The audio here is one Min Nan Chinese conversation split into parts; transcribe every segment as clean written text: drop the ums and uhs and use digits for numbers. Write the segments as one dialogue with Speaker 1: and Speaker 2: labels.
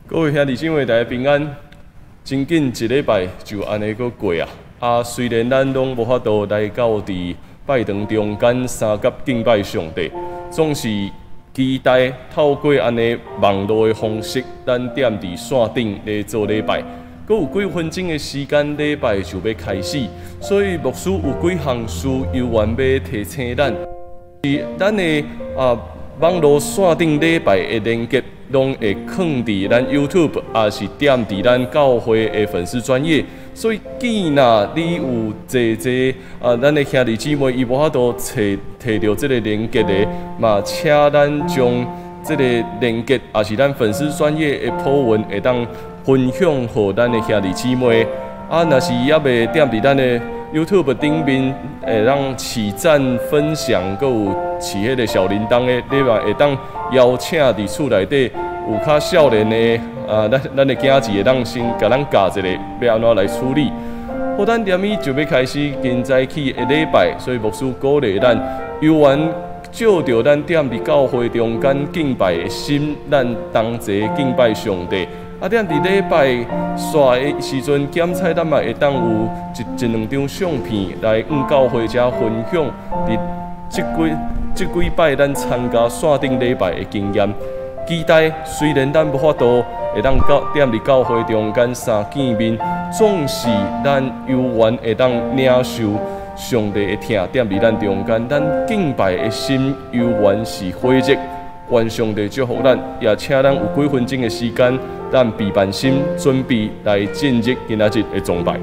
Speaker 1: 各位兄弟姊妹，大家平安。真緊一禮拜就按呢閣過啊！啊，雖然咱攏無法度來到佇拜堂中間相佮敬拜上帝，總是期待透過按呢網路的方式，咱踮佇線頂咧做禮拜。閣有幾分鐘的時間，禮拜就欲開始，所以牧師有幾項事猶原欲提醒咱。是咱的網路線頂禮拜的連結，攏會囥佇咱 YouTube，抑是踮佇咱教會的粉絲專頁。所以，既若你有濟濟啊，咱的兄弟姊妹伊無法度揣揣著這个連結的，嘛，請咱將這个連結，抑是咱粉絲專頁的 po 文，會當分享予咱的兄弟姊妹。啊，若是猶未踮佇咱的 YouTube 頂面，會當揤讚分享，閣有揤彼个小鈴鐺的，你嘛會當邀請佇厝內底有較少年的啊，咱的囝兒會當先共咱教一下，欲按怎來處理。好，咱踮彼就欲開始今早起的禮拜，所以牧師鼓勵咱，猶原照著咱踮佇教會中間敬拜的心，咱同齊敬拜上帝。啊，踮佇禮拜煞的時陣，檢採咱嘛會當有一兩張相片來向教會遮分享，佇這幾擺咱參加線頂禮拜的經驗。期待雖然咱無法度會當到踮佇教會中間相見面，總是咱猶原會當領受上帝的疼，踮佇咱中間，咱敬拜的心猶原是火熱。願上帝祝福咱，也請咱有幾分鐘的時間，咱備辦心準備來進入今仔日的崇拜。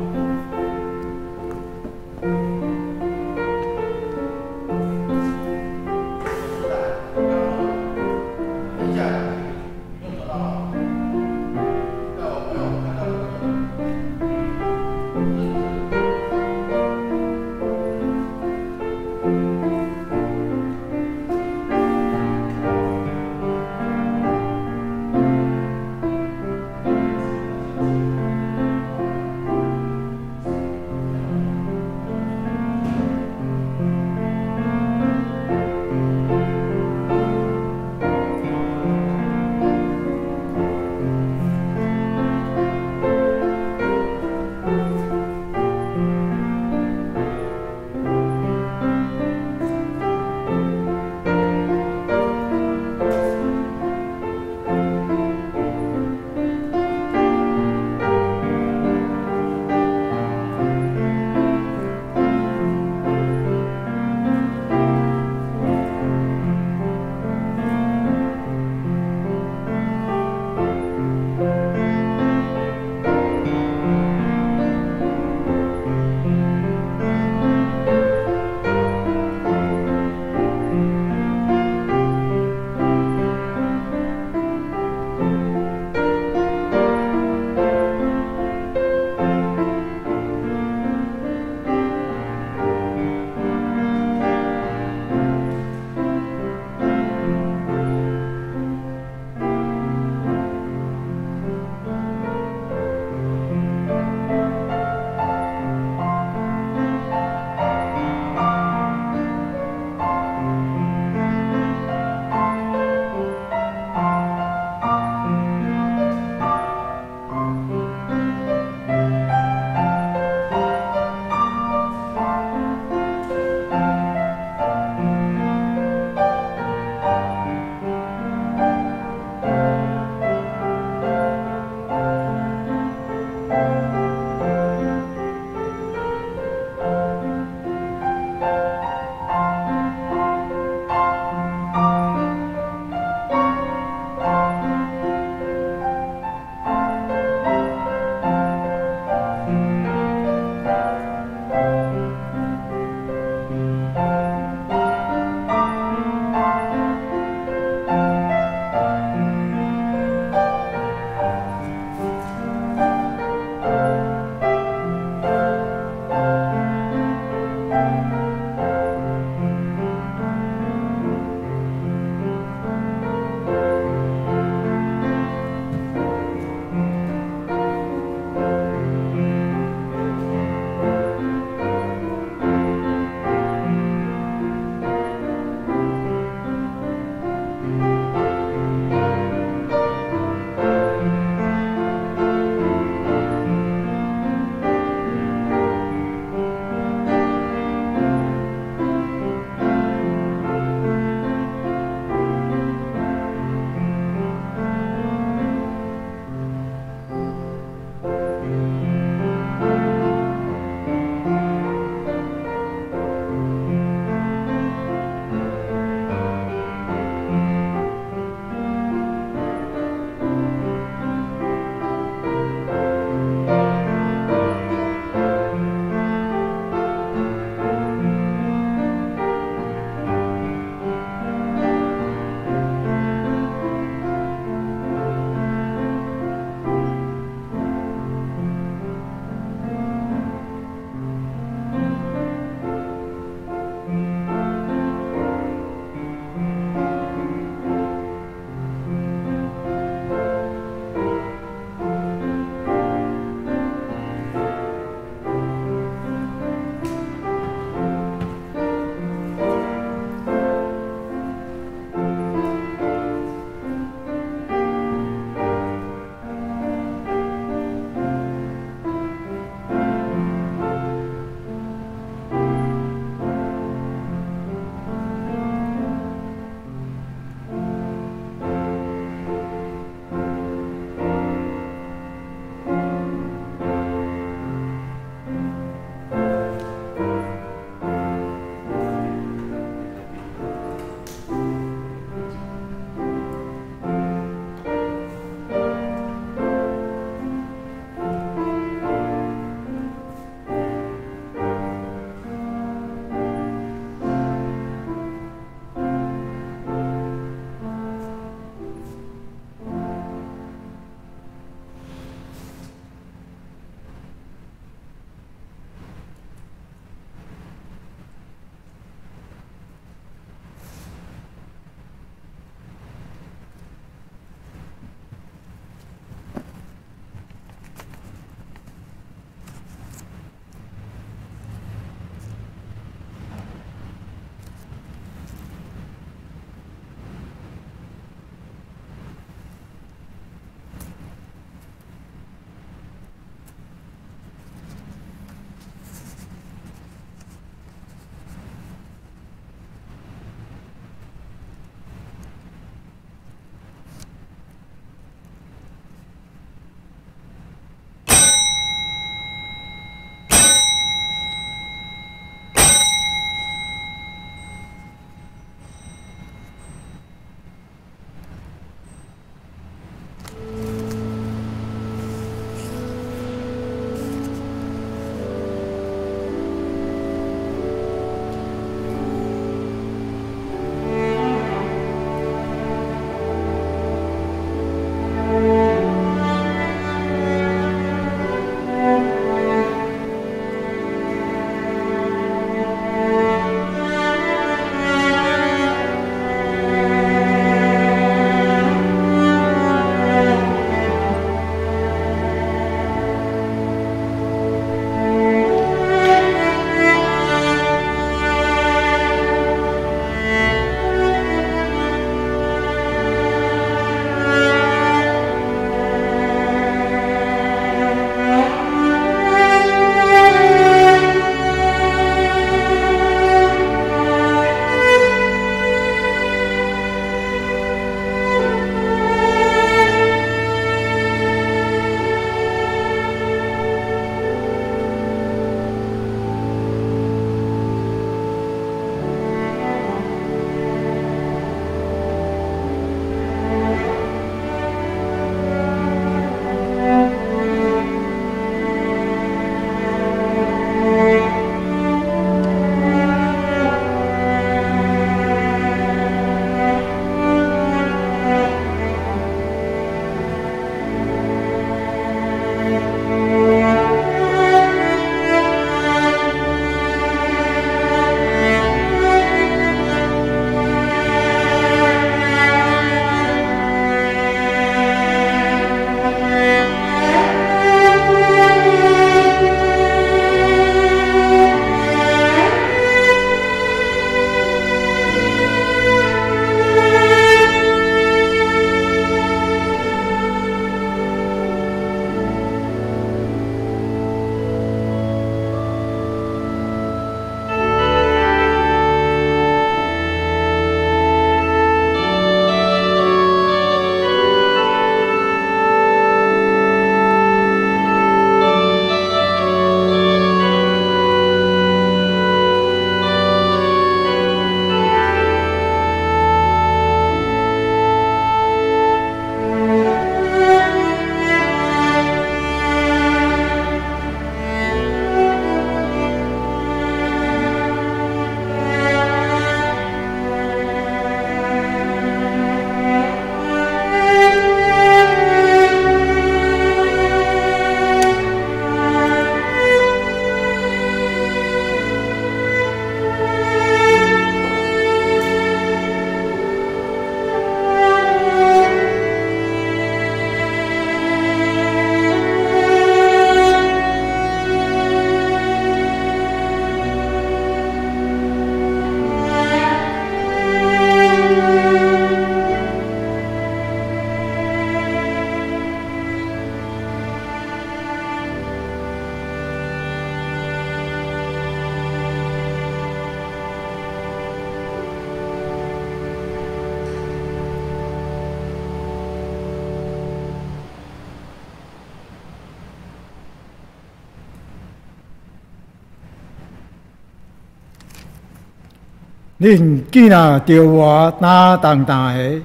Speaker 2: 恁囝若著活擔重擔的，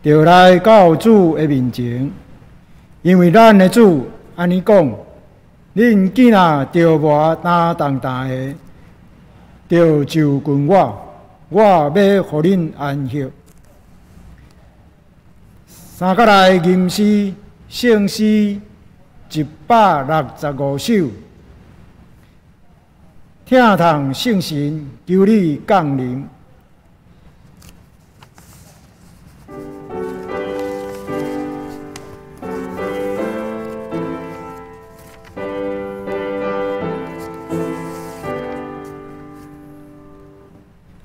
Speaker 2: 就來到主的面前，因為咱的主按呢講：恁囝若著活擔重擔的，就就近我，我欲予恁安息。三角來吟詩，聖詩165首，疼痛聖神，求你降臨。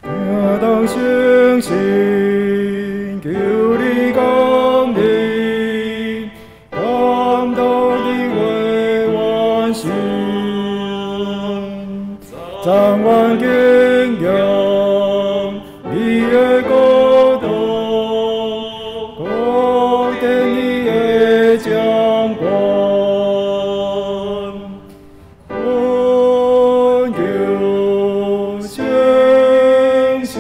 Speaker 2: 疼痛聖神，求你降臨，感動的話完成，讚願景仰你的國度，擴展你的掌權，懇求聖神，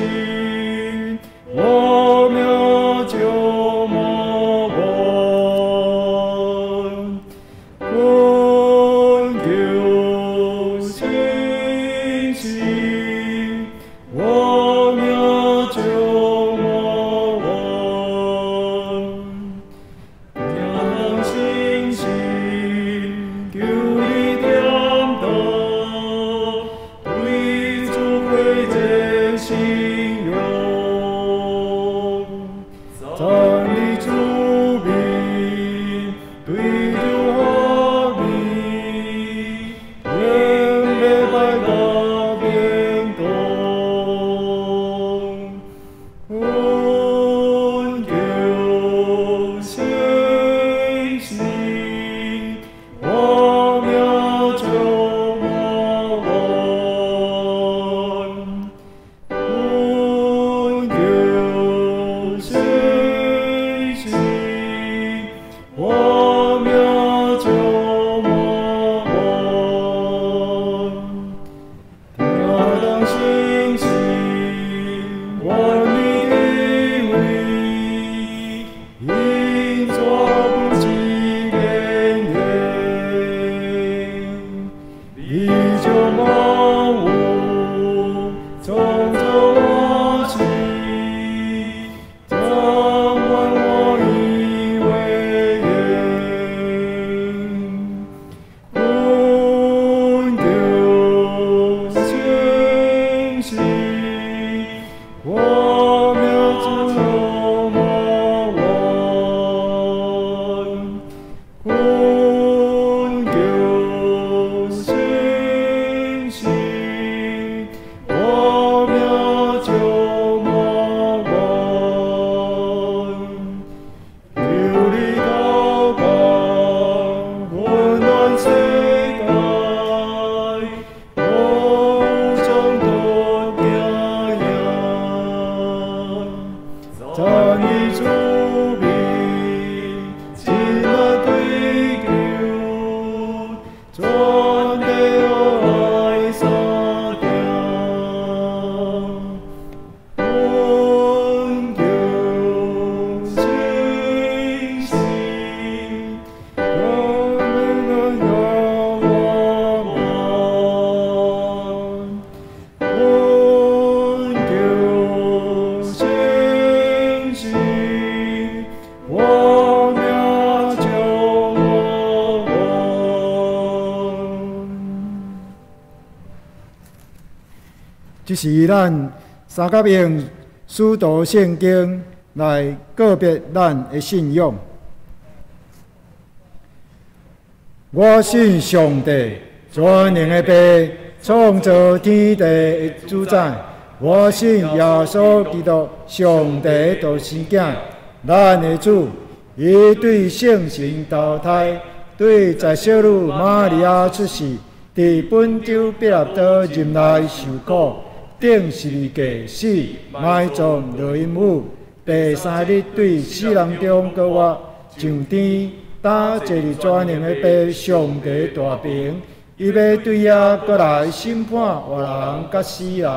Speaker 2: 我命就無完，懇求聖神，我命就無完。疼痛聖神，求你點燈，對主火熱信仰，讚美主名，對著畫面，願禮拜甲感動。懇求聖神，我命就無完。懇求聖神，我命就無完。疼痛聖神，願你的位，因作不知言言，你將萬物創造我心，掌管我以為業。懇求聖神，我命就無完。懇求聖神，我命就無完。求你禱告，溫暖世界，無盡的敬仰，讚美主名，盡力追求，全地愛相聽。懇求聖神，我命就無完。懇求聖神，我命就無完。這是咱三角用使徒聖經來告別咱的信仰。我信上帝，全能的父，創造天地的主宰。我信耶穌基督，上帝的獨生囝，咱的主。伊對聖神投胎，對在小女瑪利亞出世，佇本丟彼拉多任內受苦，釘十字架死，埋葬落陰府，第三日對死人中復活，上天，擔坐佇全能的父上帝大爿，伊欲對遐閣來審判活人佮死人。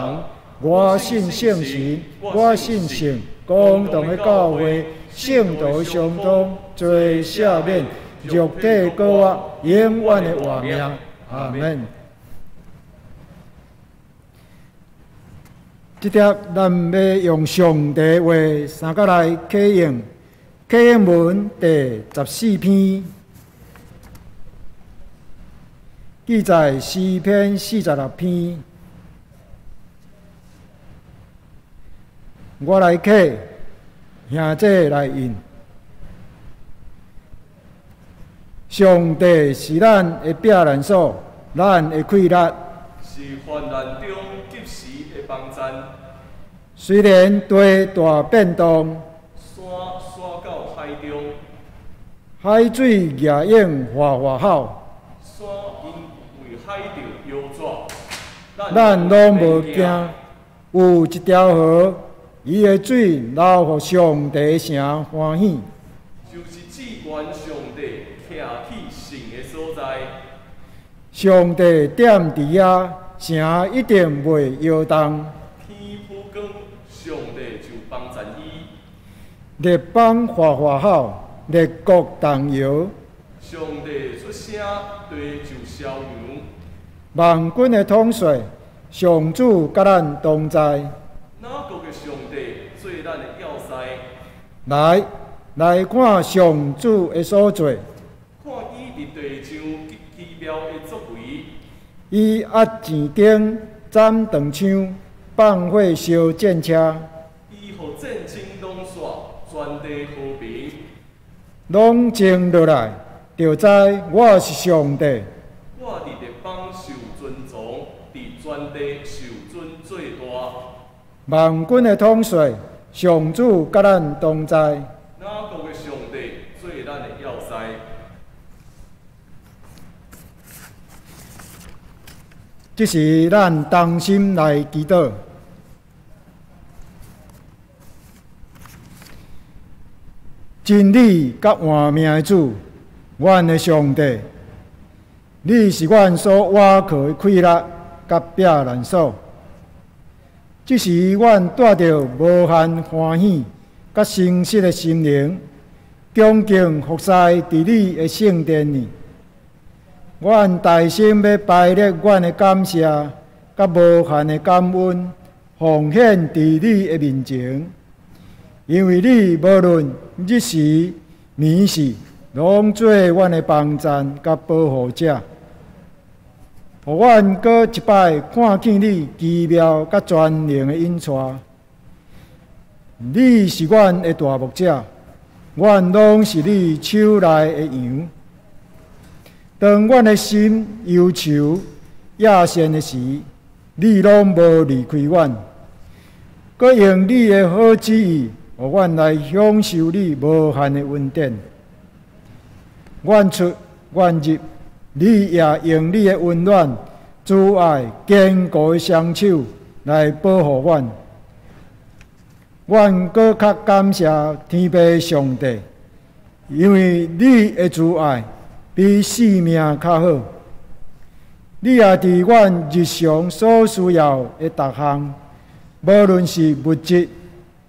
Speaker 2: 我信圣神，我信圣公同的教会，圣徒相通，罪赦免，肉体复活，永远的活命。阿门。这帖咱欲用上帝话三角来启用，启用文第14篇，记载诗篇46篇。我来启，兄弟来应。上帝是咱的避难所，咱的气力，
Speaker 1: 是患难中及时的帮赞。
Speaker 2: 虽然地大变动，
Speaker 1: 山徙到海中，
Speaker 2: 海水逆涌哗哗吼，
Speaker 1: 山因为海著摇逝，
Speaker 2: 咱拢无惊。有一条河，伊的水流予上帝城欢喜，
Speaker 1: 就是至悬上帝徛起圣的所在。
Speaker 2: 上帝踮伫遐，城一定袂摇动。
Speaker 1: 天曝光，上帝就帮赞伊。
Speaker 2: 列邦哗哗吼，列国动摇。
Speaker 1: 上帝出声，地就消扬。
Speaker 2: 万军的统帅，上主佮咱同在。
Speaker 1: 哪国的上帝做咱的要塞？
Speaker 2: 来，来看上主的所做。
Speaker 1: 看伊伫地上极奇妙的作为。
Speaker 2: 伊压钱钉，斩长枪，放火烧战车。
Speaker 1: 伊予战争拢煞，全地和平。
Speaker 2: 拢静落来，就知我是上帝。
Speaker 1: 我伫列邦受尊崇，伫全地受尊做大。
Speaker 2: 万军的统帅，上主佮咱同在。
Speaker 1: 哪国的上帝做咱的要塞？
Speaker 2: 这时，咱同心来祈祷。真理佮活命的主，阮的上帝，你是阮所倚靠的气力佮避难所。这时，阮带著无限欢喜佮诚实的心灵，恭敬服侍伫你的圣殿里。阮大声欲排列阮的感谢佮无限的感恩，奉献伫你的面前。因为你无论日时、暝时，拢做阮的帮赞佮保护者，予阮阁一摆看见你奇妙佮全能的引带。你是阮的大牧者，阮拢是你手内的羊。当阮的心忧愁、野善的时，你拢无离开阮，阁用你的好旨意，予阮来享受你无限的恩典。阮出，阮入，你也用你的温暖、慈爱、坚固的双手来保护阮。阮阁较感谢天父上帝，因为你的慈爱比性命较好。你也伫阮日常所需要的逐项，无论是物质，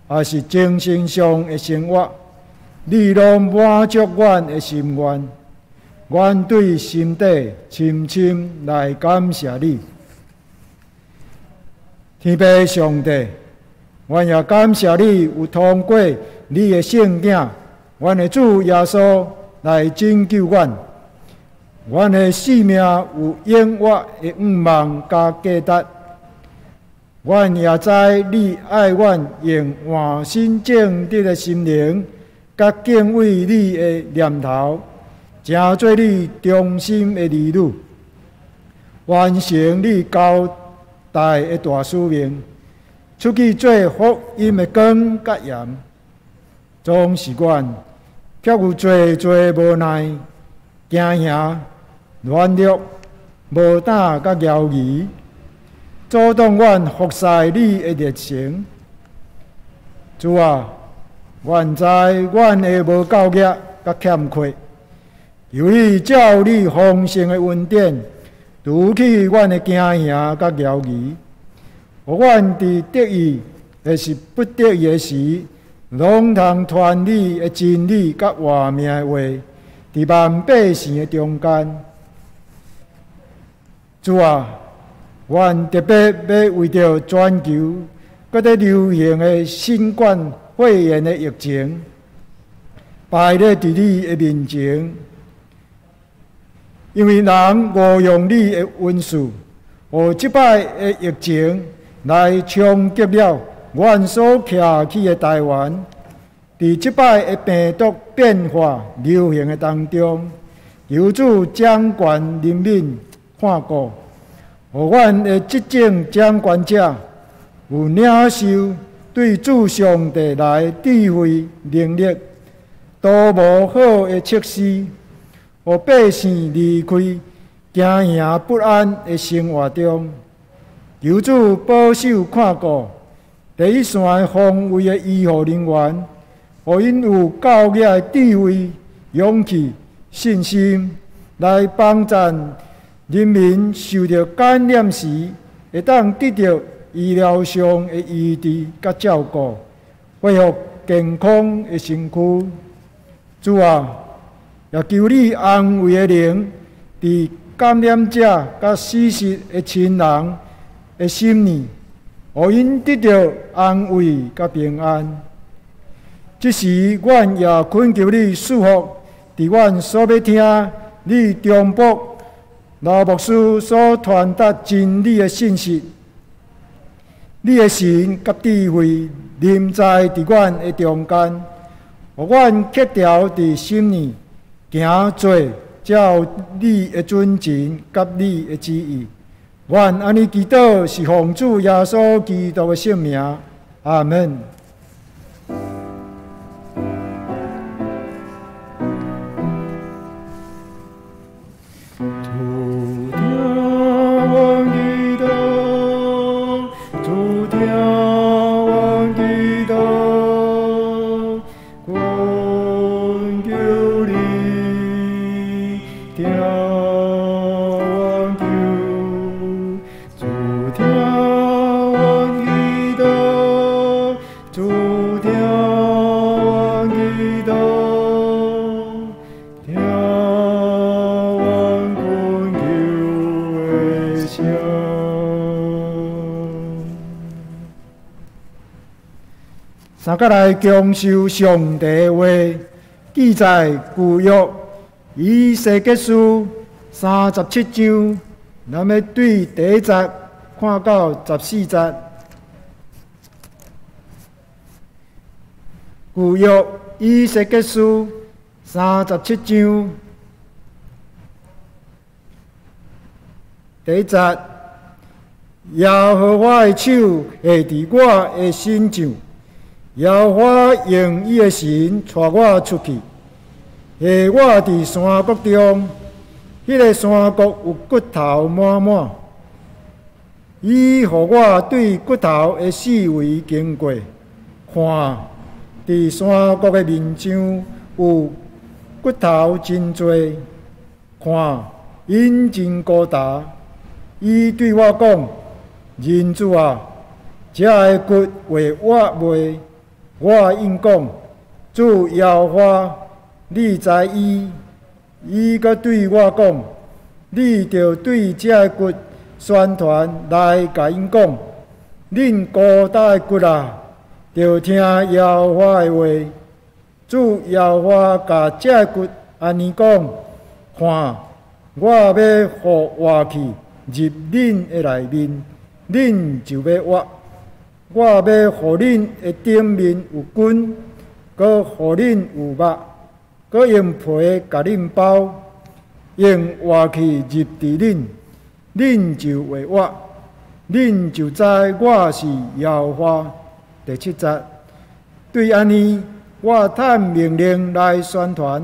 Speaker 2: 抑是精神上的生活，你拢满足阮的心愿。阮对心底深深来感谢你，天父上帝。阮也感谢你有通过你的圣子，阮的主耶稣来拯救阮。阮的生命有永活的愿望佮价值。阮也知你爱阮，用换新正直的心灵，佮敬畏你的念头，成做你忠心的儿女，完成你交代的大使命，出去做福音的光佮盐。总是阮却有济济无奈、惊吓、软弱、无胆佮犹疑，阻挡阮服侍你的热诚。主啊，阮知阮的无够额佮欠缺，求你照你丰盛的恩典，除去阮的惊吓佮犹疑，予阮佇得意抑是不得意的時，攏通傳你的真理佮活命的話，佇萬百姓的中間。主啊，阮特別欲為著全球閣咧流行的新冠肺炎的疫情，擺咧佇你的面前，因為人誤用你的恩賜，予這擺的疫情來衝擊了阮所徛起的台灣。佇這擺的病毒變化流行的當中，求主掌權憐憫看顧，予阮的執政掌權者有領受對主上帝來的智慧能力，都無好的測試，予百姓離開驚惶不安的生活中。求主保守看顧第一線防衛的醫護人員，予𪜶有夠額的智慧、勇氣、信心，來幫助人民受著感染時，會當得著醫療上的醫治佮照顧，恢復健康的身軀。主啊，也求你安慰的靈，佇感染者佮死逝的親人的心裡，予𪜶得著安慰佮平安。這時，阮也懇求你賜福，佇阮所欲聽你中僕老牧師所傳達真理的信息。你的神佮智慧臨在佇阮的中間，予阮克調佇心裡，行做照你的準繩佮你的旨意。阮按呢祈禱，是奉主耶穌基督的聖名。阿門。三角來享受上帝的話，記載舊約以西結書37章，咱欲對第一節看到14節。舊約以西結書37章第一節，耶和華的手下佇我的身上。耶和華用伊的神帶我出去，下我佇山谷中，彼個山谷有骨頭滿滿。伊予我對骨頭的四圍經過，看，佇山谷的面上有骨頭真濟，看，𪜶真高大。伊對我講：人子啊，這个骨會活未？我應講：主耶和華，你知伊。伊閣對我講：你著對這个骨宣傳來共𪜶講，恁孤焦的骨啊，著聽耶和華的話。主耶和華共這个骨按呢講：看，我欲予活氣入恁的內面，恁就欲活。我欲予恁的頂面有筋，閣予恁有肉，閣用皮共恁包，用活氣入佇恁，恁就會活，恁就知我是耶和華。第七節，對按呢，我趁命令來宣傳。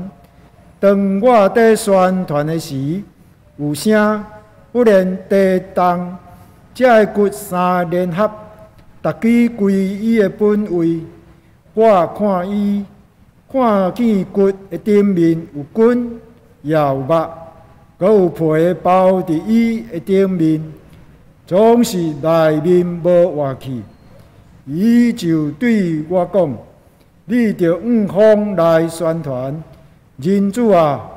Speaker 2: 當我佇宣傳的時，有聲忽然地動，這个骨三聯合，逐支歸伊的本位。我看伊，看見骨的頂面有筋，也有肉，閣有皮包佇伊的頂面。總是內面無活氣。伊就對我講：你著向風來宣傳，人子啊，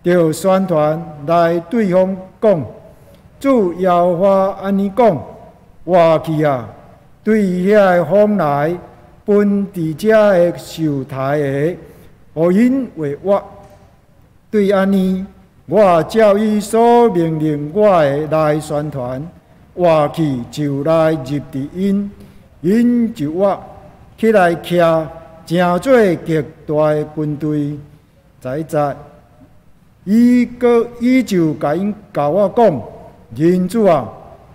Speaker 2: 著宣傳來對風講。主耶和華按呢講：活氣啊，對遐个風來，分佇遮个受刣的，予𪜶會活。對按呢，我照伊所命令我的來宣傳，活氣就來入佇𪜶，𪜶就活起來徛，成做極大的軍隊。11節，伊閣伊就共𪜶共我講：人子啊，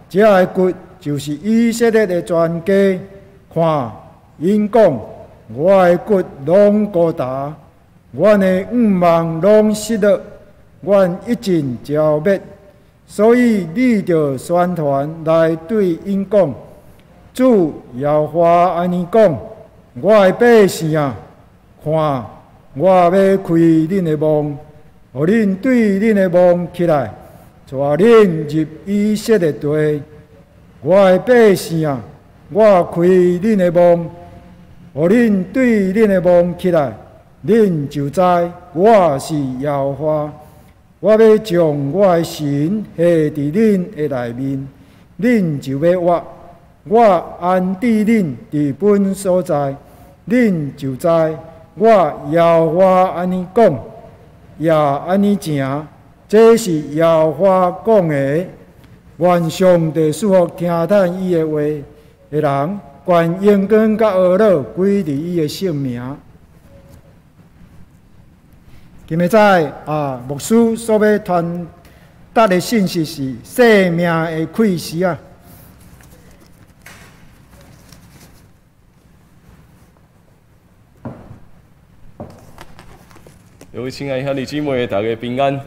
Speaker 2: 這个骨就是以色列的全家。看，𪜶講，我的骨攏孤焦，阮的向望攏失落，阮一盡焦滅。所以你著宣傳來對𪜶講：主耶和華按呢講，我的百姓啊，看，我欲開恁的夢，予恁對恁的夢起來，帶恁入以色列地。我的百姓啊，我開恁的夢，予恁對恁的夢起來，恁就知我是耶和華。我欲將我的神下佇恁的內面，恁就欲活。我安置恁佇本所在，恁就知我耶和華按呢講，也按呢成。這是耶和華講的。願上帝賜福聽趁伊的話的人，願榮光佮呵咾歸佇伊的聖名。今仔載啊，牧師所欲傳達的信息是生命的開始啊。
Speaker 1: 各位親愛兄弟姊妹，大家平安。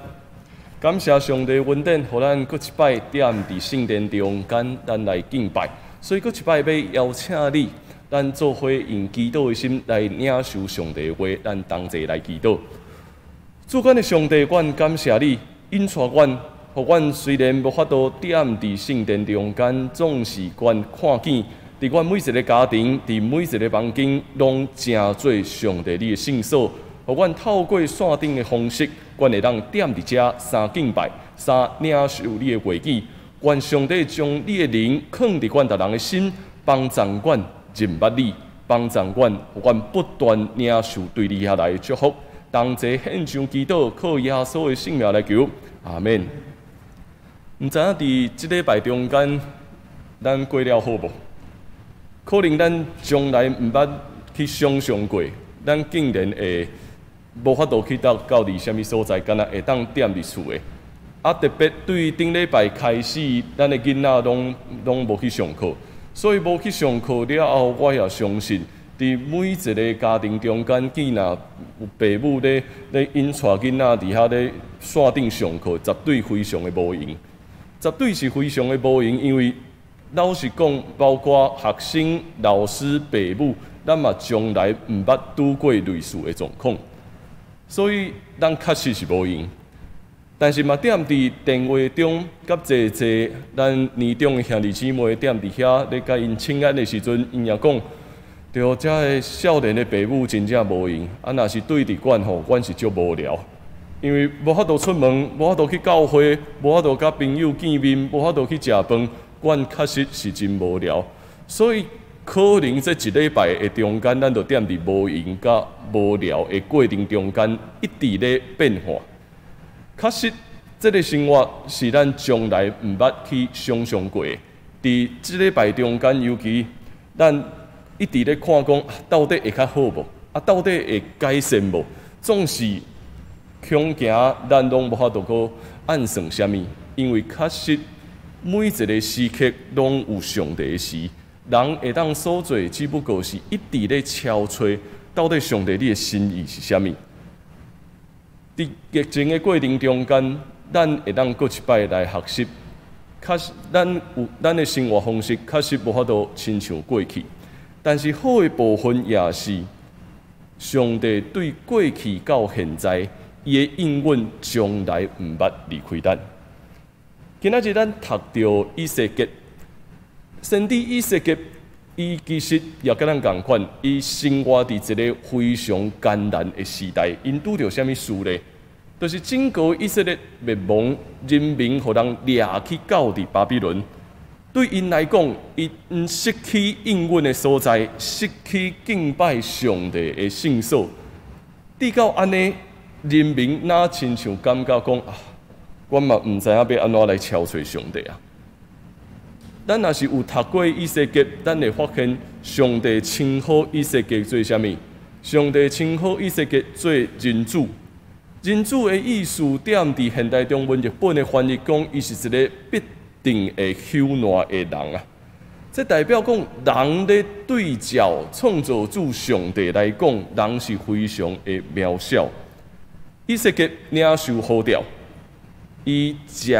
Speaker 1: 感謝上帝恩典，予咱閣一擺踮佇聖殿中間，咱來敬拜。所以閣一擺欲邀請你，咱做伙用祈禱的心來領受上帝的話，咱同齊來祈禱。主阮的上帝，阮感謝你，引帶阮，予阮雖然無法度踮佇聖殿中間，總是阮看見，佇阮每一个家庭，佇每一个房間，攏成做上帝你的聖所。予阮透過線頂的方式，阮會當踮佇遮三敬拜，三領受你的話語。願上帝將你的靈囥佇阮逐人的心，幫助阮認捌你，幫助阮，予阮不斷領受對你遐來的祝福。同齊獻上祈禱，靠耶穌的聖名來求，阿們。毋知影佇這禮拜中間，咱過了好無？可能咱從來毋捌去想像過，咱竟然會無法度去到到佇啥物所在，敢若會當踮佇厝的。啊，特別對頂禮拜開始，咱的囡仔攏攏無去上課，所以無去上課了後，我也相信，佇每一个家庭中間，見若有爸母咧咧𪜶帶囡仔佇遐咧線頂上課，絕對非常的無閒，絕對是非常的無閒，因為老實講，包括學生、老師、爸母，咱嘛從來毋捌拄過類似的狀況，所以咱確實是無閒。但是嘛，踮佇電話中，佮濟濟咱年長的兄弟姊妹踮佇遐咧，共𪜶請安的時陣，𪜶也講，對，遮个少年的爸母真正無閒。啊，若是對佇阮吼，阮是足無聊，因為無法度出門，無法度去教會，無法度佮朋友見面，無法度去食飯，阮確實是真無聊。所以可能這一禮拜的中間，咱就踮佇無閒佮無聊的過程中間，一直咧變化。確實，這個生活是咱從來毋捌去想像過的。佇這禮拜中間，尤其咱一直咧看講，到底會較好無？啊，到底會改善無？總是恐驚咱攏無法度閣按算啥物，因為確實每一個時刻攏有上帝的時，人會當所做，只不過是一直咧敲揣，到底上帝你的心意是啥物？佇疫情的過程中間，咱會當閣一擺來學習。確實，咱有咱的生活方式確實無法度親像過去，但是好的部分也是，上帝對過去到現在，伊的應允從來毋捌離開咱。今仔日咱讀著以西結先知以西結，伊其實也佮咱仝款，伊生活佇一個非常艱難的時代。𪜶拄著啥物事咧？就是整個以色列滅亡，人民予人掠去到佇巴比倫。對𪜶來講，𪜶失去應允的所在，失去敬拜上帝的聖所。直到按呢，人民若親像感覺講啊，我嘛毋知影欲按怎來朝揣上帝啊。咱若是有讀過以西結，咱會發現上帝稱呼以西結做啥物？上帝稱呼以西結做人子。人子的意思，踮佇現代中文譯本的翻譯講，伊是一个必定會朽爛的人啊！這代表講，人咧對照創造主上帝來講，人是非常的渺小。以西結領受呼召，伊食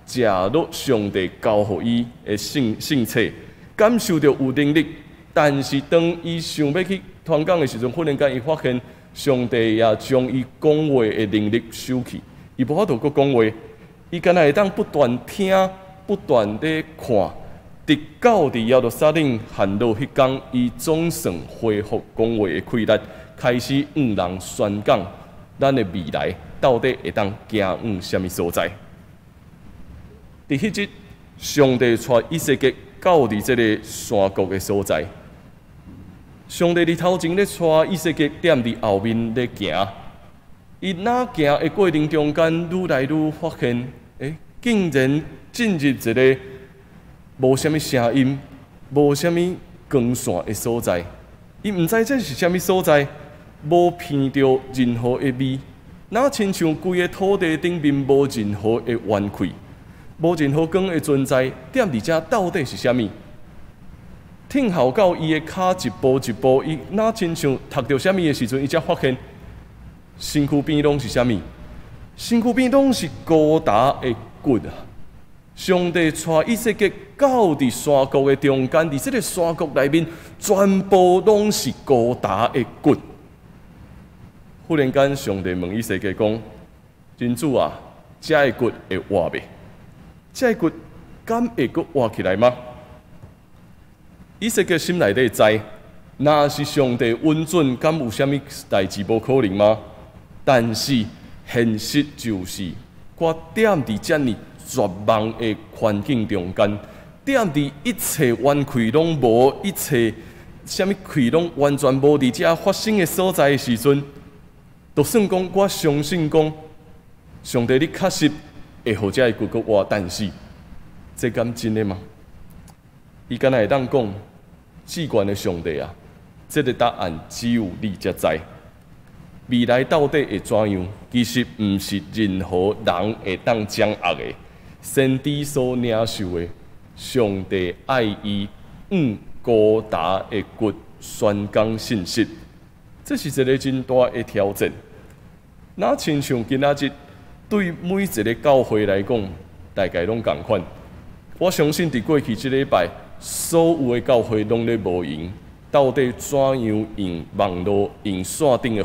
Speaker 1: 食落上帝交予伊的聖冊，感受著有能力。但是當伊想欲去傳講的時陣，忽然間伊發現上帝也將伊講話的能力收去，伊無法度閣講話，伊敢若會當不斷聽，不斷咧看，直到佇耶路撒冷陷落彼工，伊總算恢復講話的氣力，開始向人宣講咱的未來到底會當行往啥物所在。佇彼日，上帝帶以西結到佇這个山谷的所在。上帝佇頭前咧帶以西結踮佇後面咧行，伊若行的過程中間，愈來愈發現，竟然進入一个無啥物聲音、無啥物光線的所在。伊毋知這是啥物所在，無聞著任何的味，若親像規个土地頂面無任何的元氣，無任何光的存在。踮佇遮到底是啥物？聽候到伊的跤一步一步，伊若親像讀著啥物的時陣，伊才發現身軀邊攏是啥物？身軀邊攏是高達的骨啊！上帝帶以西結到佇山谷的中間，佇這个山谷內面，全部攏是高達的骨。忽然間，上帝問以西結講：人子啊，這个骨會活袂？這个骨敢會閣活起來嗎？以西結心內底知，若是上帝允准，敢有啥物代誌無可能嗎？但是現實就是，我踮佇遮爾絕望的環境中間，踮佇一切元氣攏無，一切啥物氣攏完全無佇遮發生的所在的時陣，就算講我相信講，上帝你確實會予這个骨閣活，但是這敢真的嗎？伊敢若會當講，至懸的上帝啊，這个答案只有你才知。未來到底會怎樣？其實毋是任何人會當掌握的。先知所領受的，上帝愛伊向高達的骨宣講信息，這是一个真大的挑戰。若親像今仔日對每一个教會來講，大概攏仝款。我相信佇過去這禮拜，所有的教會攏咧無閒，到底怎樣用網路、用線頂的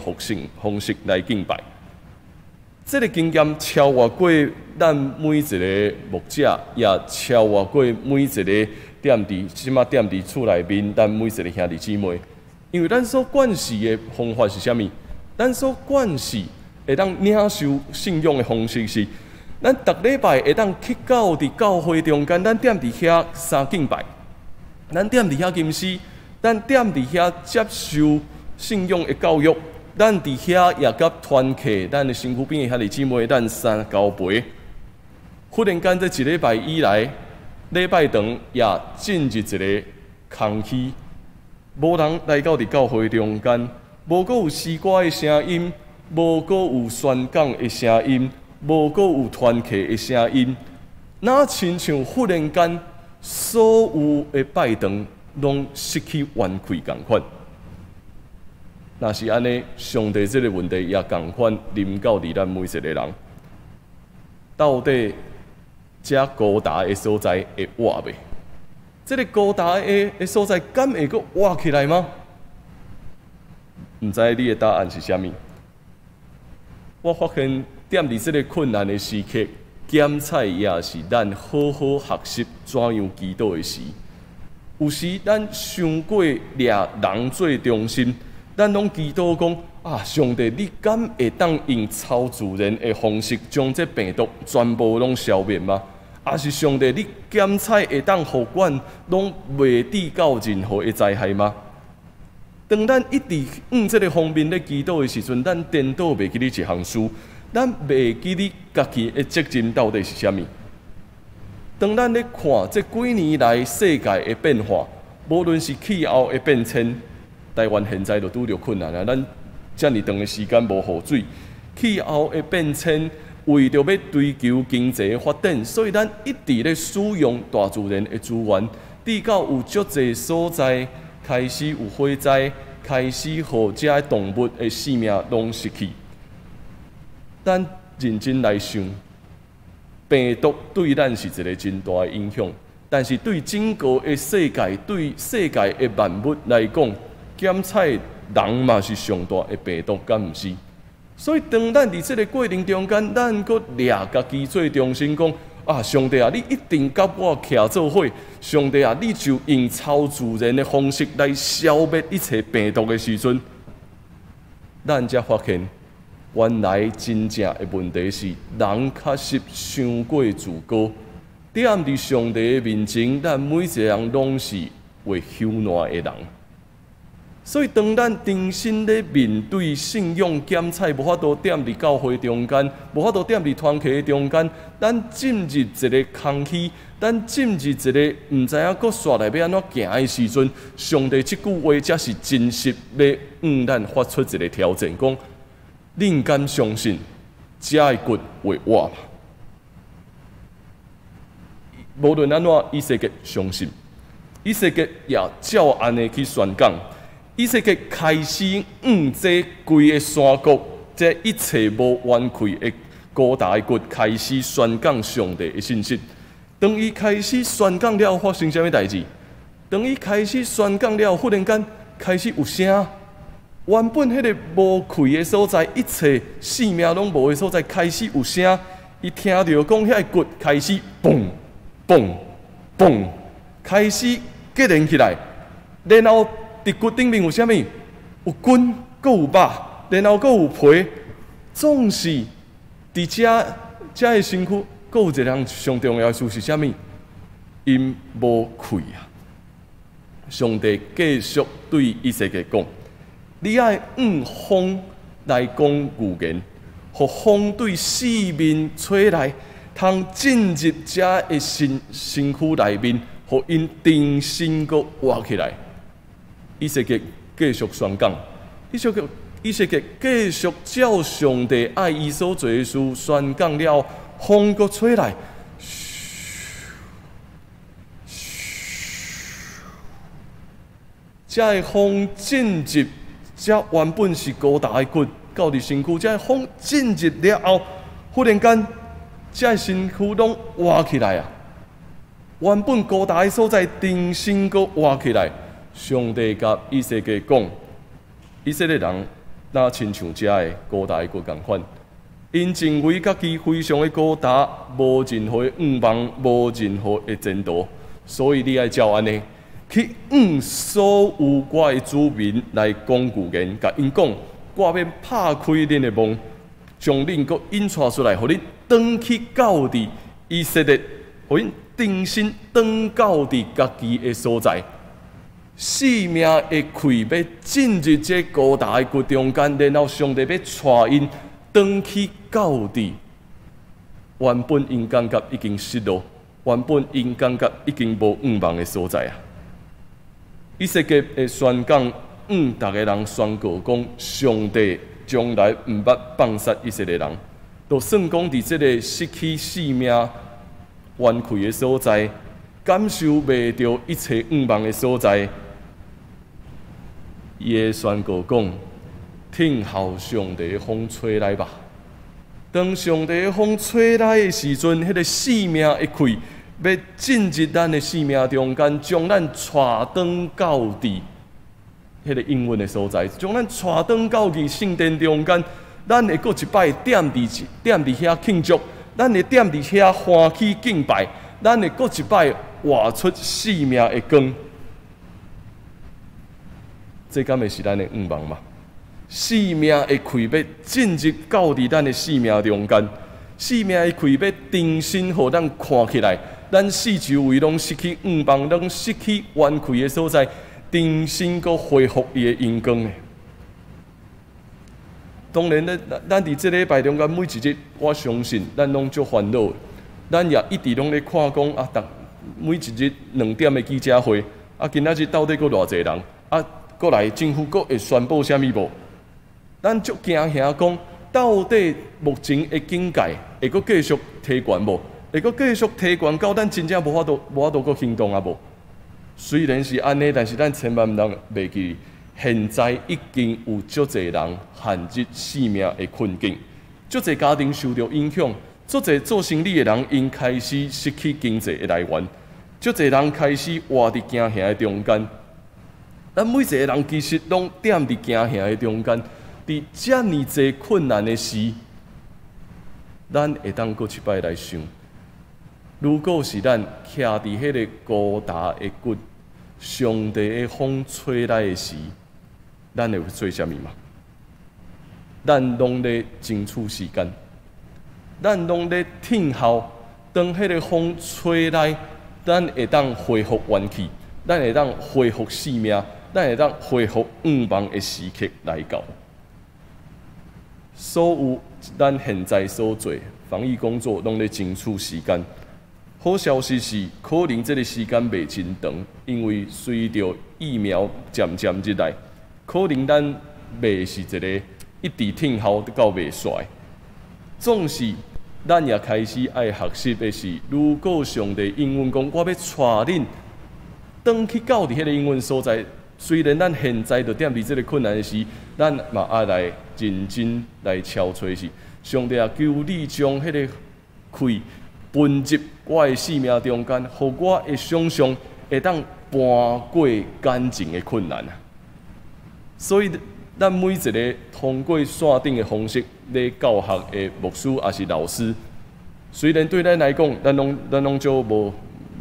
Speaker 1: 方式來敬拜？這个經驗超越過咱每一个牧者，也超越過每一个踮佇這馬踮佇厝內面，咱每一个兄弟姊妹。因為咱所慣勢的方法是啥物？咱所慣勢會當領受信仰的方式是，咱逐禮拜會當去到佇教會中間，咱踮佇遐三敬拜，咱踮佇遐吟詩，咱踮佇遐接受信仰的教育，咱佇遐也佮團契，咱的身軀邊的兄弟姊妹，咱三交陪。忽然間，這一禮拜以來，禮拜堂也進入一个空虛，無人來到佇教會中間，無閣有詩歌的聲音，無閣有宣講的聲音，無閣有團契的聲音，若親像忽然間，所有的拜堂攏失去元氣仝款。若是按呢，上帝這个問題也仝款臨到佇咱每一个人。到底這高達的所在會活袂？這个高達的所在，敢會閣活起來嗎？毋知你的答案是啥物？我發現踮佇這个困難的時刻，檢採也是咱好好學習怎樣祈禱的時。有時咱傷過掠人做中心，咱攏祈禱講啊，上帝，你敢會當用超自然的方式將這病毒全部攏消滅嗎？抑是上帝，你檢採會當予阮攏袂致到任何的災害嗎？當咱一直向這个方面咧祈禱的時陣，咱顛倒袂記得一項事，咱袂記得家己的責任到底是啥物。當咱咧看這幾年來世界的變化，無論是氣候的變遷，台灣現在就拄著困難啊！咱遮爾長的時間無雨水，氣候的變遷，為著欲追求經濟的發展，所以咱一直咧使用大自然的資源，直到有足濟所在開始有火災，開始予遮動物的性命攏失去。咱認真來想，病毒對咱是一个真大的影響，但是對整個的世界、對世界的萬物來講，檢採人嘛是上大的病毒，敢毋是？所以當咱佇這个過程中間，咱閣掠家己做中心，講啊，上帝啊，你一定佮我徛做伙，上帝啊，你就用超自然的方式來消滅一切病毒的時陣，咱才發現，原來真正的問題是人確實傷過自高，踮佇上帝的面前，咱每一个人攏是會朽爛的人。所以，當咱重新咧面對信仰檢採，無法度踮佇教會中間，無法度踮佇團契中間，咱進入一个空虛，咱進入一个毋知影閣紲來欲按怎行的時陣，上帝這句話才是真實欲向咱發出一个挑戰，講：恁敢相信這的骨會活嗎？無論按怎，以西結相信，以西結也照按呢去宣講。以西結開始向這規个山谷，這一切無元氣的高大的骨開始宣講上帝的信息。當伊開始宣講了，發生啥物代誌？當伊開始宣講了，忽然間開始有聲。原本彼个無氣的所在，一切生命攏無的所在，開始有聲。伊聽著講，遐个骨開始嘣嘣嘣，開始結連起來。然後佇骨頂面有啥物？有筋，閣有肉，然後閣有皮。總是佇遮遮个身軀，閣有一个上重要的事是啥物？𪜶無氣啊！上帝繼續對以西結講：你愛向風來講預言，予風對四面吹來，通進入遮的身軀內面，予𪜶重新閣活起來。以西結繼續宣講，以西結繼續照上帝愛伊所做的事宣講了，風閣吹來，噓噓，遮的風進入遮原本是高大的骨，到佇身軀，遮的風進入了後，忽然間，遮的身軀攏活起來啊！原本高大的所在，重新閣活起來。上帝共以西結講，以色列人若親像遮的高大的骨仝款，𪜶認為家己非常的高大，無任何的願望，無任何的前途，所以你愛照按呢去向所有我的子民來講預言，共𪜶講，我欲拍開恁的夢，將恁閣引帶出來，予恁轉去到佇以色列，予𪜶重新轉到佇家己的所在。生命的氣欲進入這高大的骨中間，然後上帝欲帶𪜶轉去到佇原本𪜶感覺已經失落，原本𪜶感覺已經無願望的所在啊！以西結的宣講，向逐个人宣告講，上帝從來毋捌放殺以色列人，就算講佇這个失去生命元氣的所在，感受袂著一切願望的所在，伊會宣告講：聽候上帝的風吹來吧。當上帝的風吹來的時陣，彼个生命的氣欲進入咱的生命中間，將咱帶轉到佇彼个應允的所在，將咱帶轉到去聖殿中間，咱會閣一擺踮佇遐慶祝，咱會踮佇遐歡喜敬拜，咱會閣一擺活出生命的光。這敢會是咱的願望嗎？生命的氣欲進入到佇咱的生命中間，生命的氣欲重新予咱看起來，咱四周圍攏失去願望，攏失去元氣的所在，重新閣恢復伊的榮光的。當然，咱佇這禮拜中間每一日，我相信咱攏足煩惱，咱也一直攏咧看講啊，逐每一日2點的記者會，啊，今仔日到底閣偌濟人？啊，閣來政府閣會宣布啥物無？咱足驚嚇講，到底目前的警戒會閣繼續提懸無？會閣繼續提懸到咱真正無法度閣行動啊無？雖然是按呢，但是咱千萬毋通袂記，現在已經有足濟人陷入生命的困境，足濟家庭受著影響，足濟做生意的人𪜶開始失去經濟的來源，足濟人開始活佇驚嚇的中間。咱每一個人其實攏踮佇驚嚇的中間。佇遮爾濟困難的時，咱會當閣一擺來想，如果是咱徛佇彼个孤焦的谷，上帝的風吹來的時，咱會做啥物嗎？咱攏咧爭取時間，咱攏咧聽候，當彼个風吹來，咱會當恢復元氣，咱會當恢復生命，咱會當恢復願望的時刻來到。所有咱現在所做防疫工作，攏咧爭取時間。好消息是，可能這个時間袂真長，因為隨著疫苗漸漸入來，可能咱袂是一个一直聽候到袂煞。總是，咱也開始愛學習的是，如果上帝應允講，我欲帶恁轉去到佇彼个應允所在。雖然咱現在就踮佇這个困難的時，咱嘛愛來認真來敲揣是，上帝啊，求你將彼个氣噴入我的生命中間，予我的想象會當搬過眼前的困難啊！所以，咱每一个通過線頂的方式咧教學的牧師抑是老師，雖然對咱來講，咱攏足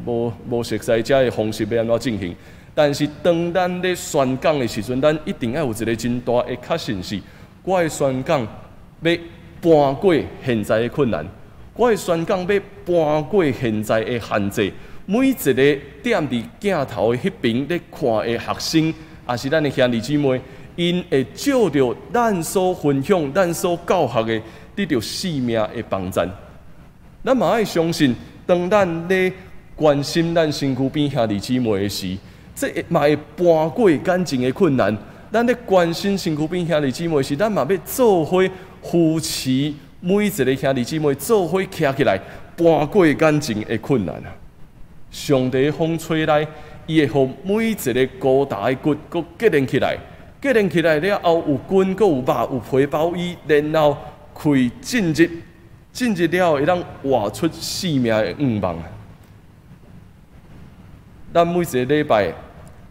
Speaker 1: 無熟悉遮的方式欲按怎進行。但是當咱咧宣講的時陣，咱一定愛有一个真大的確信是，我的宣講欲搬過現在的困難，我的宣講欲搬過現在的限制。每一个踮佇鏡頭的彼爿咧看的學生，抑是咱的兄弟姊妹，𪜶會藉著咱所分享、咱所教學的，得著生命的幫贊。咱嘛愛相信，當咱咧關心咱身軀邊兄弟姊妹的時，這嘛會搬過眼前的困難。咱咧關心身軀邊兄弟姊妹時，咱嘛欲做伙扶持每一个兄弟姊妹做伙徛起來，搬過眼前的困難啊！上帝的風吹來，伊會予每一个孤焦的骨閣結連起來，結連起來了後有筋，閣有肉，有皮包衣，然後氣進入，進入了後會當活出生命的願望啊！咱每一个禮拜，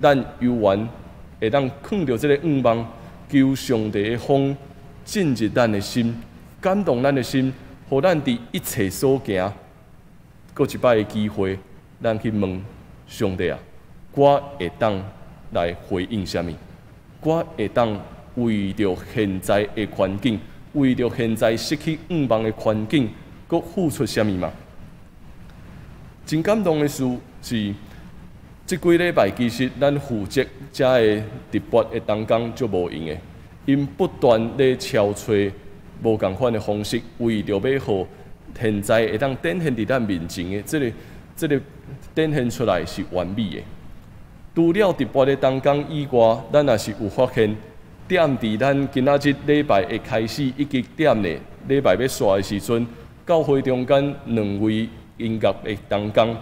Speaker 1: 咱猶原會當囥著這个願望，求上帝的風進入咱的心，感動咱的心，予咱佇一切所行，閣一擺的機會，咱去問上帝啊，我會當來回應啥物？我會當為著現在的環境，為著現在失去願望的環境，閣付出啥物嗎？真感動的事是，這幾禮拜其實咱負責遮的直播的同工足無閒的，𪜶不斷咧敲揣無仝款的方式，為著欲予現在會當展現佇咱面前的這个展現出來是完美的。除了直播的同工以外，咱也是有發現，踮佇咱今仔日禮拜的開始，以及踮咧禮拜欲煞的時陣，教會中間兩位音樂的同工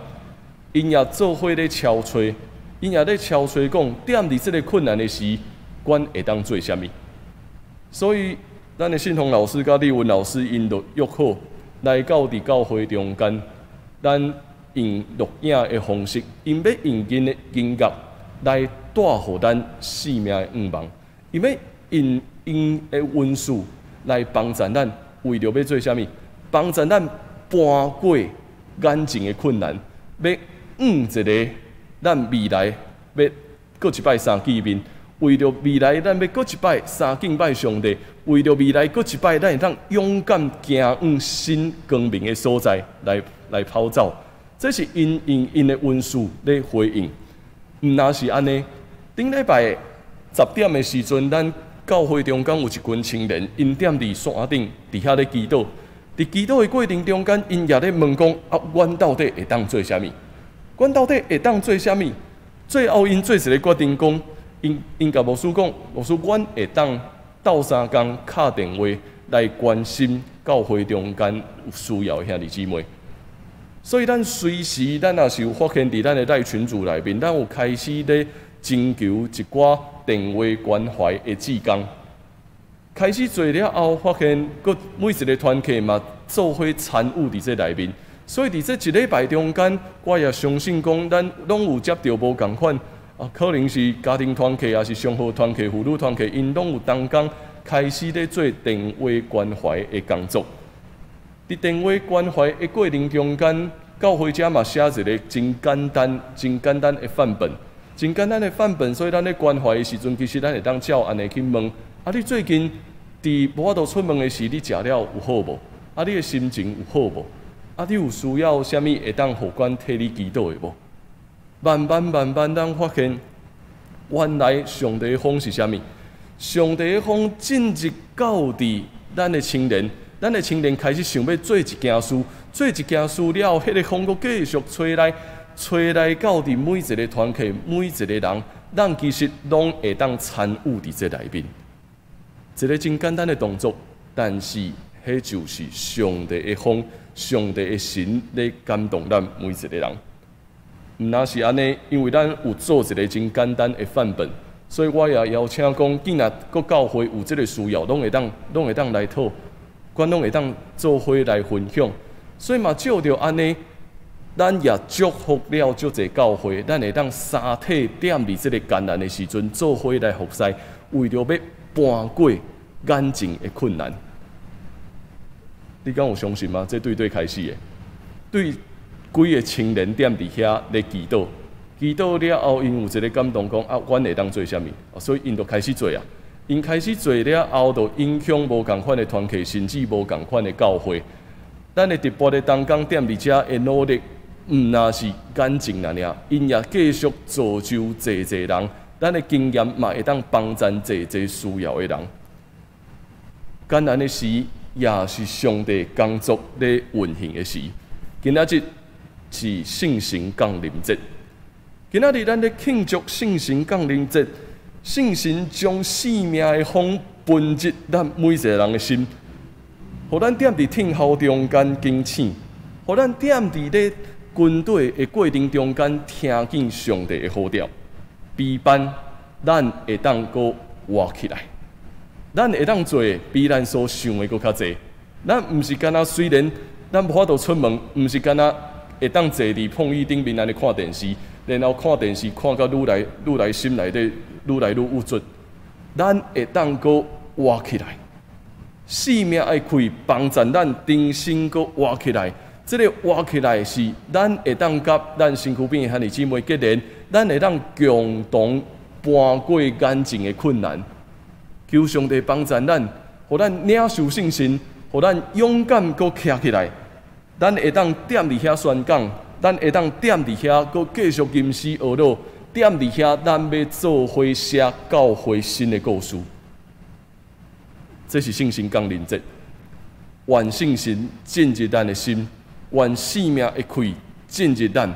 Speaker 1: ，𪜶也做伙咧敲揣，𪜶也咧敲揣講，踮佇這个困難的時，阮會當做啥物？所以，咱的信宏老師佮李文老師，𪜶就約好來到佇教會中間，咱用錄影的方式，𪜶欲用𪜶的音樂來帶予咱生命的願望，𪜶欲用𪜶的恩賜來幫助咱，為著欲做啥物？幫助咱搬過眼前的困難，欲向一个咱未來欲閣一擺相見面，為著未來咱欲閣一擺三敬拜上帝，為著未來閣一擺咱會當勇敢行往新光明的所在來跑走。這是𪜶用𪜶的恩賜咧回應。毋若是按呢，頂禮拜10點的時陣，咱教會中間有一群青年，𪜶踮佇山頂佇遐咧祈禱。佇祈禱的過程中間，𪜶也咧問講：啊，阮到底會當做啥物？阮到底會當做啥物？最後，𪜶做一个決定，講，𪜶共牧師講，牧師，阮會當鬥相共敲電話來關心教會中間有需要的兄弟姊妹。所以咱隨時，咱若是有發現佇咱的賴群組內面，咱有開始咧徵求一寡電話關懷的志工。開始做了後，發現閣每一个團契嘛做伙參與佇這內面。所以佇這一禮拜中間，我也相信講，咱攏有接著無仝款啊，可能是家庭團契，抑是商號團契、婦女團契，𪜶攏有同工開始咧做電話關懷的工作。佇電話關懷的過程中間，教會遮嘛寫一个真簡單、真簡單的範本，真簡單的範本。所以咱咧關懷的時陣，其實咱會當照按呢去問：啊，你最近佇無法度出門的時，你食了有好無？啊，你的心情有好無？啊，你有需要啥物會當予阮替你祈禱的無？慢慢慢慢，咱發現原來上帝的風是啥物？上帝的風進入到佇咱的青年，咱的青年開始想欲做一件事，做一件事了後，彼個風閣繼續吹來，吹來到佇每一个團契，每一个人，咱其實攏會當參與佇這內面。一个真簡單的動作，但是彼就是上帝的風，上帝的神咧感動咱每一个人。毋若是按呢，因為咱有做一个真簡單的範本，所以我也邀請講，既若各教會有這个需要，攏會當來討，阮攏會當做伙來分享。所以嘛，藉著按呢，咱也祝福了足濟教會，咱會當三體踮佇這个艱難的時陣，做伙來服侍，為著欲搬過眼前的困難。你敢有相信嗎？這對佗開始的？對幾个青年踮佇遐咧祈禱，祈禱了後，𪜶有一个感動，講啊，阮會當做啥物？所以𪜶就開始做啊。𪜶開始做了後，就影響無仝款的團契，甚至無仝款的教會。咱的直播的同工踮佇遮的努力，毋若是眼前爾爾，𪜶也繼續造就濟濟人。咱的經驗嘛會當幫贊濟濟需要的人。艱難的時，也是上帝工作咧運行的時。今仔日是聖神降臨節，今仔日咱咧慶祝聖神降臨節，聖神將生命的風噴入咱每一個人的心，予咱踮佇聽候中間警醒，予咱踮佇咧軍隊的過程中間聽見上帝的呼召，悲盼咱會當閣活起來，咱會當做的比咱所想的閣較濟。咱毋是干焦雖然咱無法度出門，毋是干焦會當坐佇碰椅頂面按呢看電視，然後看電視看甲愈來愈來心內底愈來愈鬱卒。咱會當閣活起來，生命的氣幫助咱重新閣活起來。這个活起來是咱會當佮咱身軀邊的兄弟姊妹結連，咱會當共同搬過眼前的困難。求上帝幫助咱，予咱領受信心，予咱勇敢閣徛起來。咱會當踮佇遐宣講，咱會當踮佇遐閣繼續吟詩學樂，踮佇遐咱欲做伙寫教會新的故事。這是聖神降臨節，願聖神進入咱的心，願生命的氣進入咱，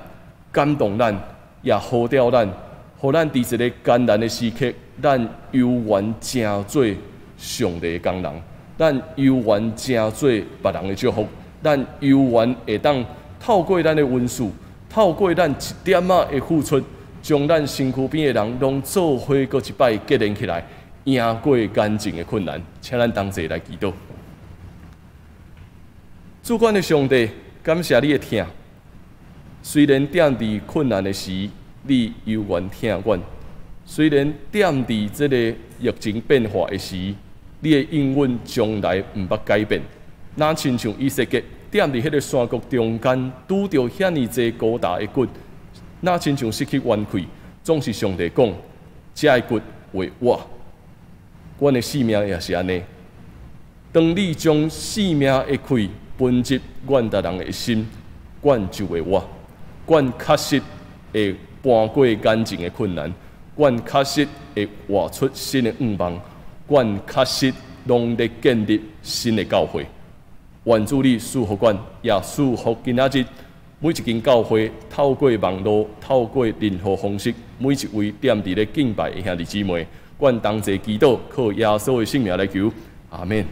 Speaker 1: 感動咱，也呼召咱，予咱佇一个艱難的時刻，咱猶原成做上帝的工人，咱猶原成做別人的祝福，咱猶原會當透過咱的恩賜，透過咱一點仔的付出，將咱身軀邊的人攏做伙閣一擺結連起來，贏過眼前的困難。請咱同齊來祈禱。主阮的上帝，感謝你的疼。雖然踮佇困難的時，你猶原疼阮；雖然踮佇這个疫情變化的時，你的應允從來毋捌改變。若親像以西結踮佇彼个山谷中間，拄著遐爾濟高大的骨，若親像失去元氣，總是上帝講，這个骨會活。阮的性命也是按呢。當你將生命的氣分入阮逐人的心，阮就會活。阮確實會搬過眼前的困難，阮確實會活出新的願望，阮確實攏咧建立新的教會。願主你賜福阮，也賜福今仔日每一間教會，透過網路，透過任何方式，每一位踮佇咧敬拜的兄弟姊妹，阮同齊祈禱，靠耶穌的聖名來求，阿們。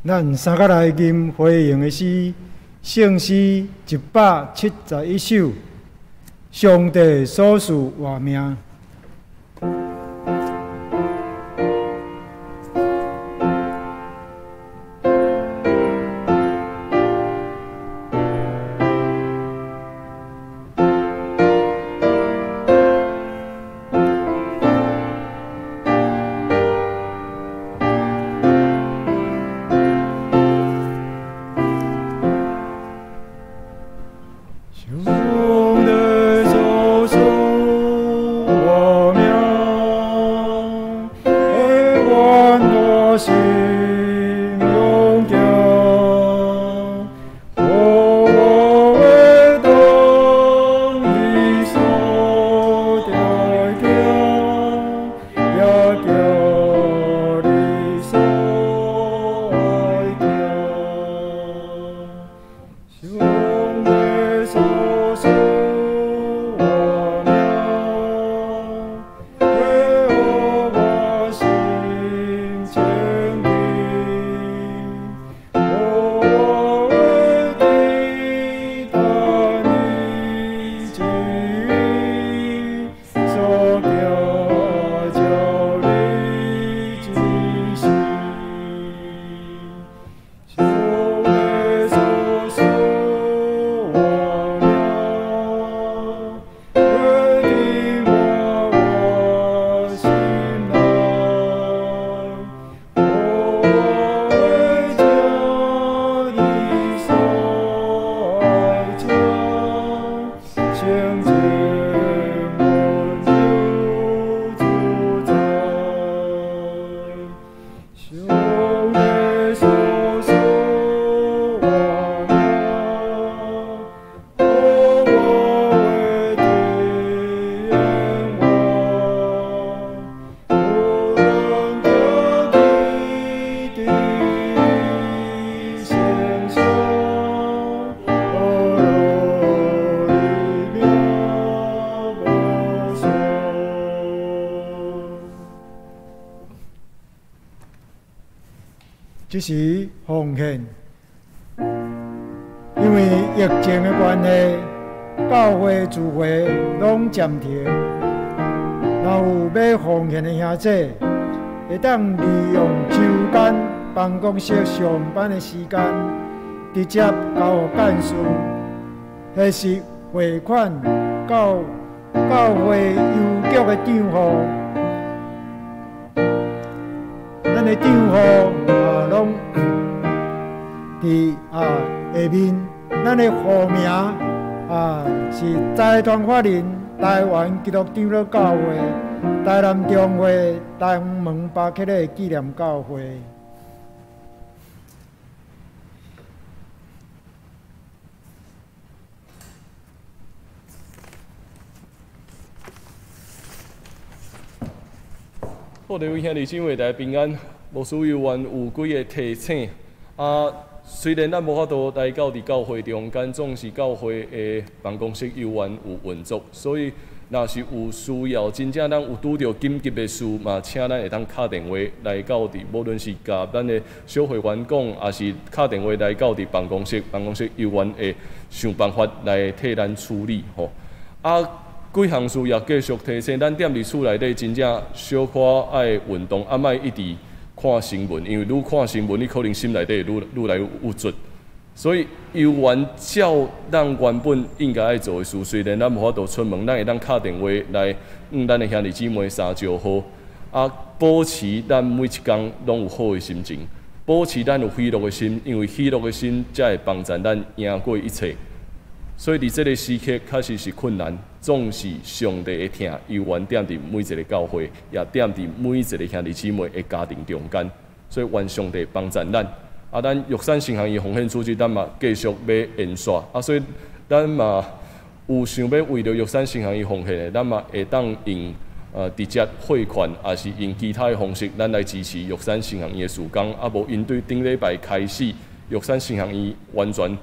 Speaker 2: 咱三角來吟回應的詩，聖詩171首，上帝所賜活命。這是奉獻，因為疫情的關係，教會聚會攏暫停。若有欲奉獻的兄弟，會當利用週間辦公室上班的時間，直接交予幹事，或是匯款到教會郵局的帳戶。咱的帳戶啊，攏佇啊下面，咱的戶名啊是財團法人台灣基督長老教會台南中會東門巴克禮紀念教會。
Speaker 1: 好，各位兄弟姊妹，大家平安。牧師有緣有幾个提醒啊，雖然咱無法度來到佇教會中間，總是教會的辦公室猶原有運作，所以若是有需要，真正咱有拄著緊急的事，嘛請咱會當敲電話來到佇，無論是共咱的小會員講，抑是敲電話來到佇辦公室，辦公室猶原會想辦法來替咱處理吼。啊，幾項事也繼續提醒咱，踮佇厝內底真正小可愛運動，啊，莫一直看新聞，因為愈看新聞，你可能心內底會愈來愈鬱卒。所以猶原照咱原本應該愛做的事，雖然咱無法度出門，咱會當敲電話來向咱的兄弟姊妹相招呼，啊，保持咱每一工攏有好的心情，保持咱有喜樂的心，因為喜樂的心才會幫助咱贏過一切。所以佇這个時刻確實是困難，總是上帝的疼猶原踮佇每一个教會，也踮佇每一个兄弟姊妹的家庭中間。所以願上帝幫助咱。啊，咱玉山神學院奉獻組織，咱嘛繼續欲延續。啊，所以咱嘛有想欲為著玉山神學院奉獻的，咱嘛會當用直接匯款，抑是用其他的方式，咱來支持玉山神學院的事工。啊，無因對頂禮拜開始，玉山神學院完全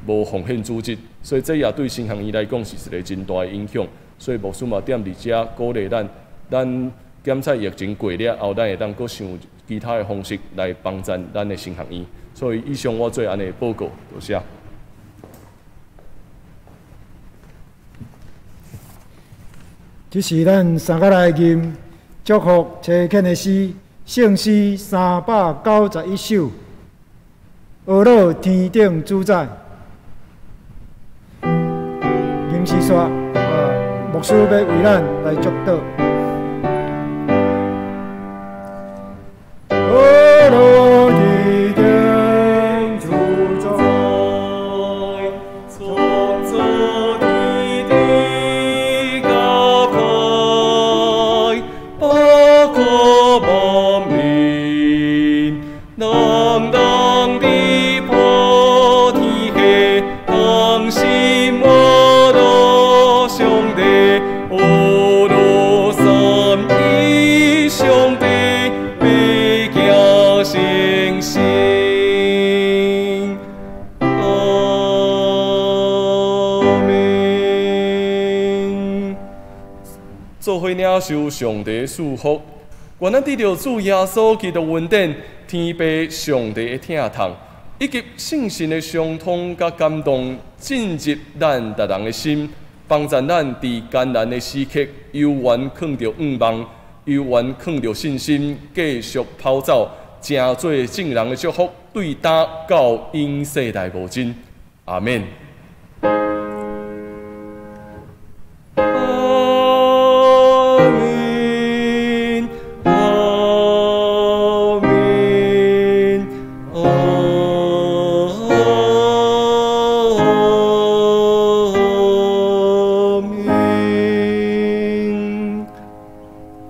Speaker 1: 無奉獻組織，所以這也對神學院來講是一个真大的影響。所以牧師嘛踮佇遮鼓勵咱，咱檢測疫情過了後，咱會當閣想其他的方式來幫助咱的神學院。所以以上我做按呢報告，多謝。
Speaker 2: 這是咱三甲來吟祝福差遣的詩，聖詩391首，呵咾天頂主宰。吟詩煞，牧師欲為咱來祝禱。呵咾天頂主宰，
Speaker 1: 創造天地佮海，包括萬民，人人佇普天下，同心阿羅上帝，阿羅三一上帝，欲行成聖。阿們。做伙領受上帝賜福，願咱得著主耶穌基督恩典，天父上帝的疼痛，以及聖神的相通佮感動，進入咱逐人的心，幫助咱佇艱難的時刻，猶原囥著向望，猶原囥著信心，繼續跑走，成做眾人的祝福，對今到永世代無盡。阿們。阿們，阿們，阿們。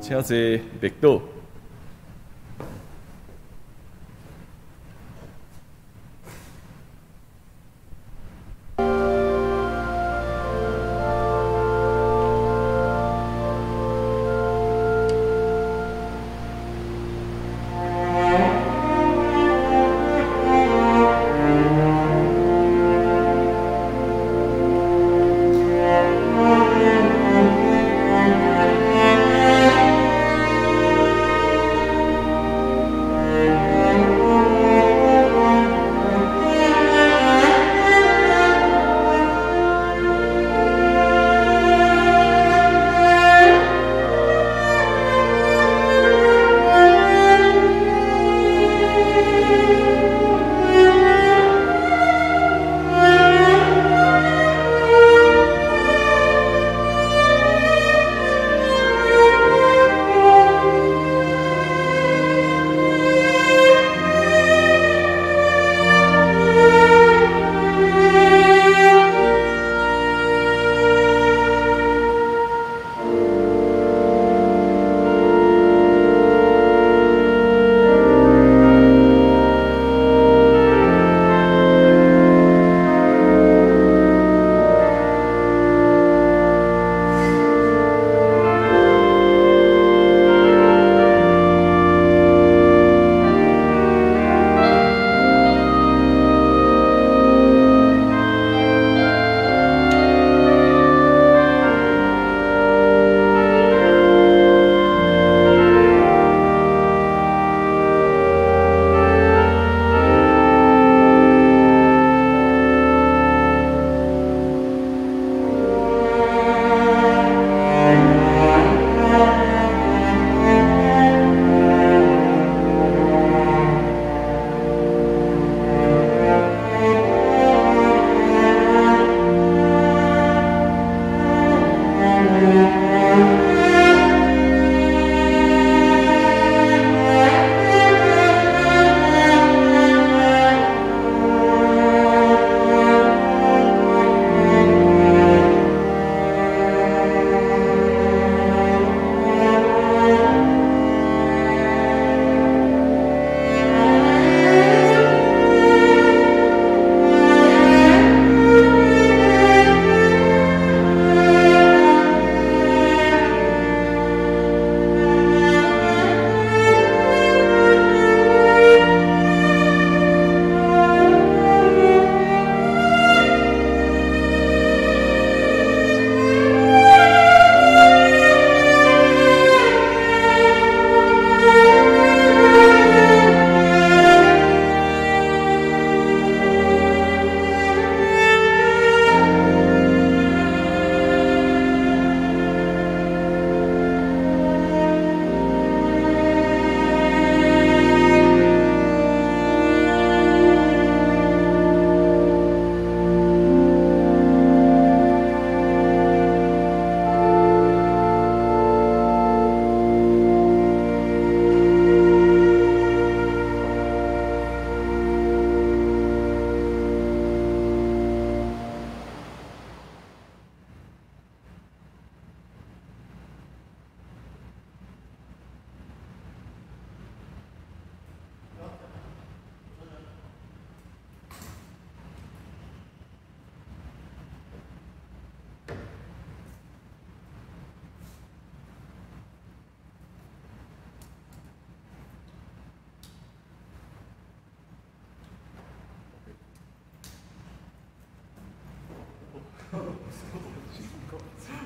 Speaker 1: 請坐，默禱。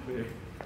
Speaker 1: 禮。